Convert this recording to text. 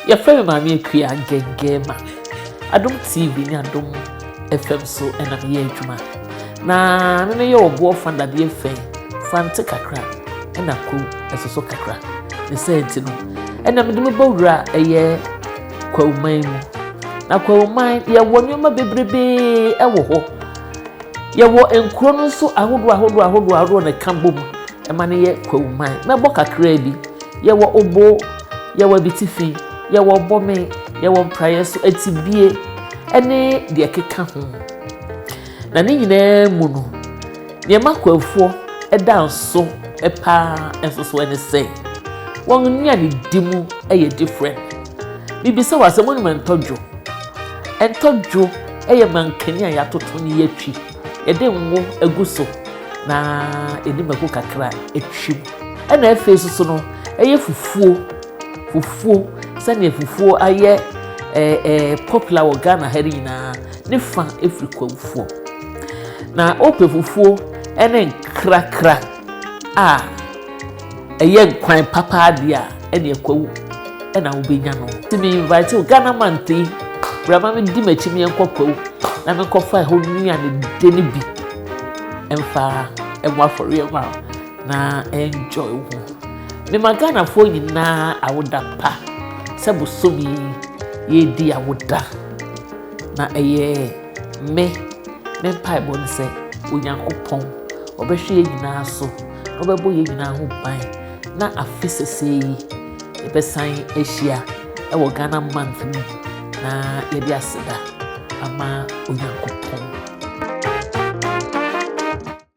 Yɛfrɛ me Maame Akua Gɛngɛɛma. Adom TV ne Adom FM so na meyɛ adwuma. Na me meyɛ ɔboɔ fa dadeɛ fɛn, fante kakra ɛna kuw ɛsoso kakra. Ne sɛ nti no, ɛna mede me bɔ wura ɛyɛ Kwawuman mu. Na Kwawuman yɛwɔ nneɛma bebrebee ɛwɔ hɔ. Yɛwɔ nkuro no nso ahodoɔ ahodoɔ ahodoɔ ahodoɔ na ɛka bom ɛma no yɛ Kwawuman. Mɛbɔ kakraa bi. Yɛwɔ Obo, yɛwɔ Abitifi, yɛwɔ Ɔbɔme, yɛwɔ Mpraeɛ so, Atibie ɛne deɛ ɛkeka ho. Na ne nyinaa mu no, nea ɛma Kwafuo ɛda nso paa nso so ɛne sɛ wɔn nnuane di mu ɛyɛ different. Bibisa wɔ asɛm onim ntɔdwo. Ntɔdwo ɛyɛ mankani a yɛatoto ne yɛatwi. Yɛde ngo agu so na yɛde mako kakra atwi mu. Ɛna afei nso so no, ɛyɛ fufuo. Fufuo, sɛnea fufuo ayɛ popular wɔ Ghana ha nyinaa, ne fa efiri Kwahufoɔ. Na wopɛ fufuo ɛne nkrakra a ɛyɛ nkwan papa adeɛ a, ɛne Kwahu ɛna wobɛnya no. Nti me invite wo Ghana month yi, bra ma me di m'akyi me yɛnkɔ Kwahu na menkɔfa ɛhɔ nnuane de no bi ɛmfa ɛmmɔ afɔreɛ ma wo na enjoy wo ho. Mema Ghanafoɔ nyinaa awoda pa sɛ bosom yi yɛredi awoda. Na ɛyɛ me mpaebɔ ne sɛ Onyankopɔn ɔbɛhwɛ yɛn nyinaa so na ɔbɛbɔ yɛn nyinaa ho ban na afe sɛsɛɛ yi yɛbɛsan ahyia ɛwɔ Ghana month mu na yɛde aseda ama Onyankopɔn.